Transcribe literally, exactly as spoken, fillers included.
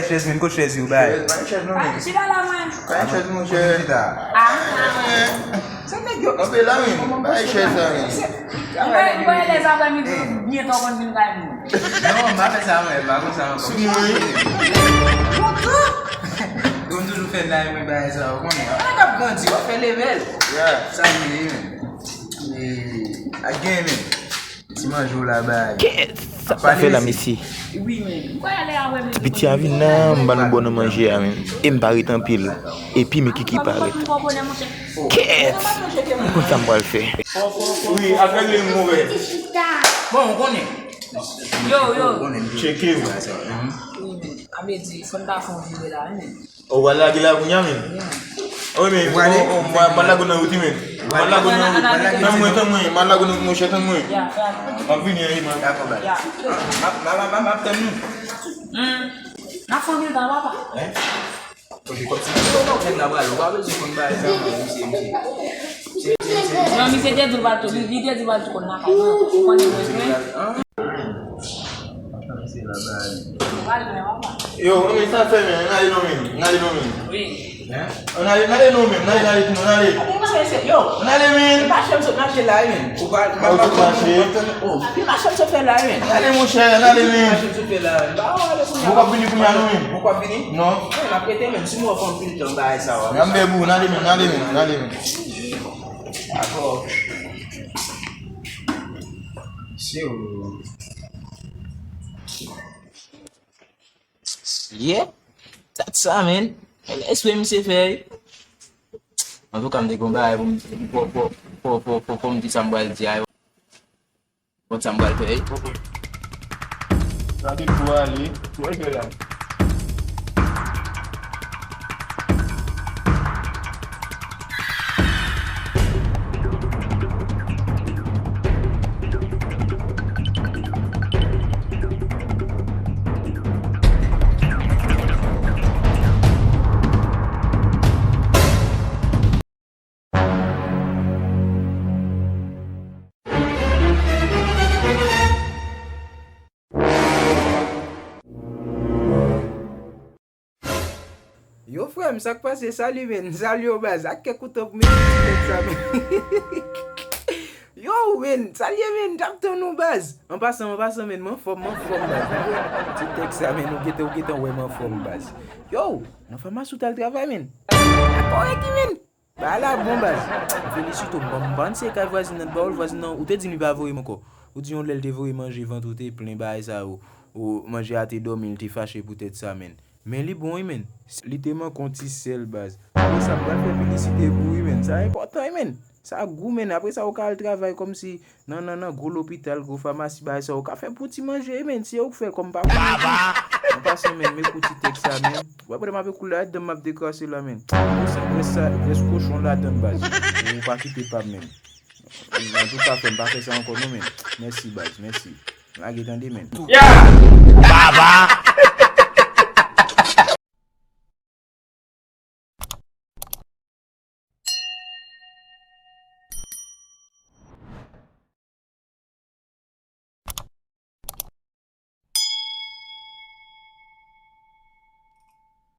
bay chèz, men kot chèz yo bay? Bay chèz non, men. Chita la, mwen. Bay chèz, monchè. Kote chita? Ah. Sa nèg yo kanpe la, men. Bay chèz la, men. Mwen, mwen lè zaprèmidi, byen tan konn vin kay moun. Non, m pa fè sa, mwen. M pa konn sa ankò. Sou mwen. Lontan. Yo m toujou fè live, mwen, bagay sa, ou konnen. An, n ap grandi, w ap fè level. Yeah. Sa m ye, men. E, ak gen, men. Ti manje w la bay. Kèt! Sa pa fè la, mesye. Wi, men. Mwen ale avè m. Ti piti a vin la, m ba nou bon nan manje a, men. E m pa ret anpil. Epi men Kiki parèt. Kèt! M konn sa m pral fè. Wi, ak règle m ouvè. Bon, ou konnen. Yo, yo. Tcheke w. Wi, men. A vle di, fò n ta fè yon vire la, wi, men. Ou pral lage la kounye a, men? Wi, men, m a lage w nan wout, men. M a lage w nan wout. Tann mwen, tann mwen, m a lage w nan wout, monchè, tann mwen. M ap vini, wi, man. M ap, m ap, m ap, m ap tann nou. Hmm. N ap fè anpil tan, papa. Hein? Ok, kòm si nou nèg la pral, ou pa bezwen konn bagay sa, non, misye, misye. Non, misye te di l pral tou, li, li te di l pral tou konn lakay, non. Ou konnen mwen, mwen. Yo, men sa fè, men, n ale non, men, n ale non, men. Wi. Hein? N ale, n ale non, men, n ale, n ale tou, n ale. Yo, n ale, men. Mache m sot mache la, men. Ou pa, ou sot mache. Pi mache m sot fè la, men. N ale, monchè, n ale, men. Mache m sot fè la, men. Ba, ou ale kounye a. Ou p ap vini kounye a, non, men. Ou p ap vini? Non. Wi, m ap rete, men. Si mwen fè anpil tan, bagay sa, w ap. N ap bèbou, n ale, men, n ale, men, n ale, men. Dakò. Sure. Yeah, that's sa, man. Men espre misye fè. Antouka, m te gon bagay pou m, pou, pou, pou, pou, pou, pou m di sa m pral di a yo. Bon, sa m pral fè. Gade pou ale. Mwen fè la. Yo, frè m, sa k pase? Salut, man. Salut, yo, baz. Ak kèk kouto pou mete ti tèt sa, man. Yo, man. Salut, man. T ap tann ou, baz. An pasan, an pasan, man. M anfòm, m anfòm, baz. Ti tèt sa, man. Ou gentan, ou gentan wè m anfòm, baz. Yo, nan famasi ou t al travay, man. Akò, Eki, man. Bagay la bon, baz. M felisite w. M, m panse kay vwazin nan t ba w l, vwazin nan, ou te di m li pa voye m ankò. Ou di yon lè l te voye manje, vant ou te plen, bagay sa yo. Ou, manje a te dòmi, l te fache poutèt sa, man. Men li bon wi, men. Li te manke yon ti sèl, baz. Apre sa, m pral fè piblisite pou wi, men. Sa enpòtan wi, men. Sa gou, men. Apre sa, ou ka al travay kòmsi nan, nan, nan gwo lopital, gwo famasi, bagay sa. Ou ka fè pou ti manje wi, men. Se ou k fè l kòm pa pou manje. An pasan, men, men kou ti tèks sa, men. W ap wè m ap ekoule ladan, m ap dekrase la, men. Ou santi grès sa, grès kochon ladan, baz. Ou pa kite pa m, men. Antouka, frè m, pa fè sa ankò, non, men. Mèsi, baz, mèsi. Lage tande, men. Baba!